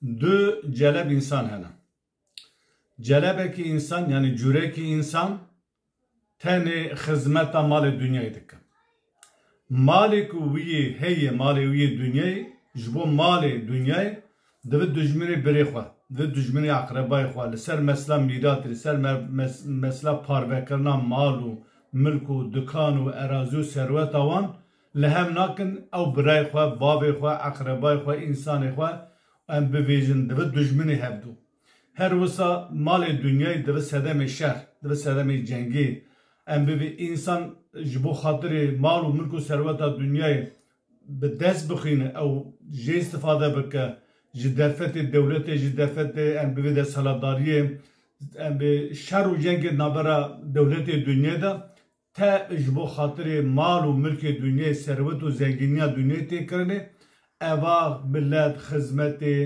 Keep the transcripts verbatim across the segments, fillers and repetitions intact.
Du celeb însan hene. Celebekî însan, yanî cûrekî însan tenê xizmeta malê dinyayê dike. Malê ku wî yê heye, malê wî yê dinyayê, ji bo malê dinyayê divi dijminê birê xwe, divi dijminê eqrebayê xwe, li ser mesela mîratê, li ser me-, mes-, mesela parvekirina mal û milk û dikan û erazî û serweta wan li hev nakin, ew birayê xwe, bavê xwe, eqrebayê xwe, însanê xwe, em bivêjin, divi dijminê hevdû. Her wisa malê dinyayê divi sedemê şer, divi sedemê cengê. Em bivê însan ji bo xatirê mal û milk û serweta dinyayê bi dest bixîne, ew jê îstifade bike, ji derfetê dewletê, ji derfetê em bivê desthilatdariyê, em bi şer û cengê navbera dewletê dinyayê de te ji bo xatirê mal û milkê dinyayê, serwet û zengîniya dinyayê tê kirinê, eva milet xizmetê,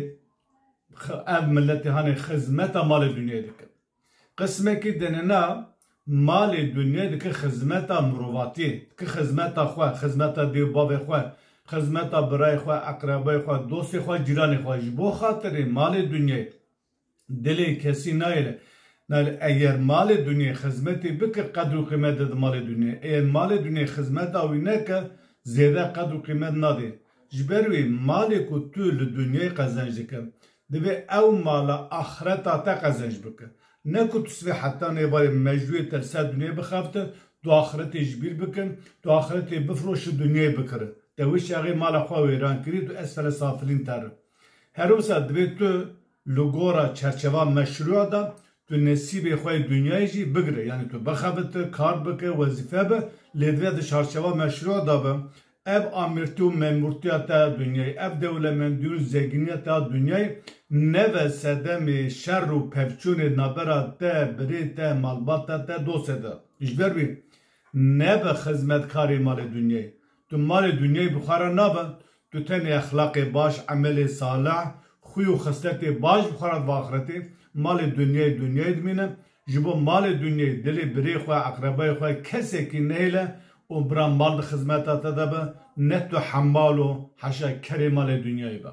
xi-, ev miletê hanê xizmeta malê dinyayê dikin. Qismekî dinêna malê dinyayê dike xizmeta mirovatiyê, dike xizmeta xwe, xizmeta dê û bavê xwe, xizmeta birayê xwe, eqrebayê xwe, dostê xwe, cîranê xwe. Ji bo xatirê malê dinyayê dilê kesî nayêle. Nayêle, eger malê dinyê xizmetê bike, qedr û qîmet dide malê dinyê. Eger malê dinyê xizmeta wî neke, zêde qedr û qîmet nadê. Ji ber wê malê ku tu li dinyê qezenc dike, divê ew mala axireta te qezenc bike. Ne ku tu sibê heta nêvarê mejûyê te li ser dinyê bixebite, tu axiretê ji bîr bikin, tu axiretê bifroşî dinyê bikire. Te wê çaxê mala xwe wêran kirî, tu esfele safilîn te re. Her wisa divê tu li gora çerçeva meşrûa de tu nesîbê xwe yê dinyayê jî bigire. Yanî tu bixebite, kar bike, wezîfe be, lê divê di çarçeva meşrûa de be. Ev amîrtî û memûrtiya te ya dinyayê, ev dewlemendî û zengîniya te ya dinyayê nebe sedemê şer û pevçûnê nabera te, birê te, malbata te, dostê te. Ji ber wî nebe xizmetkarê malê dinyayê. Tu malê dinyayê bi xwe re nabe, tu tenê exlaqê baş, emelê salih, xwî û xisletê baş bi xwe re dibe axretê, malê dinyayê dinyayê dimîne. Ji bo malê dinyayê dilê birê xwe, eqrebayê xwe kesekî nehêle û bira mal di xizmeta te de be, ne tu hemal û haşa kerê malê dinyayê be.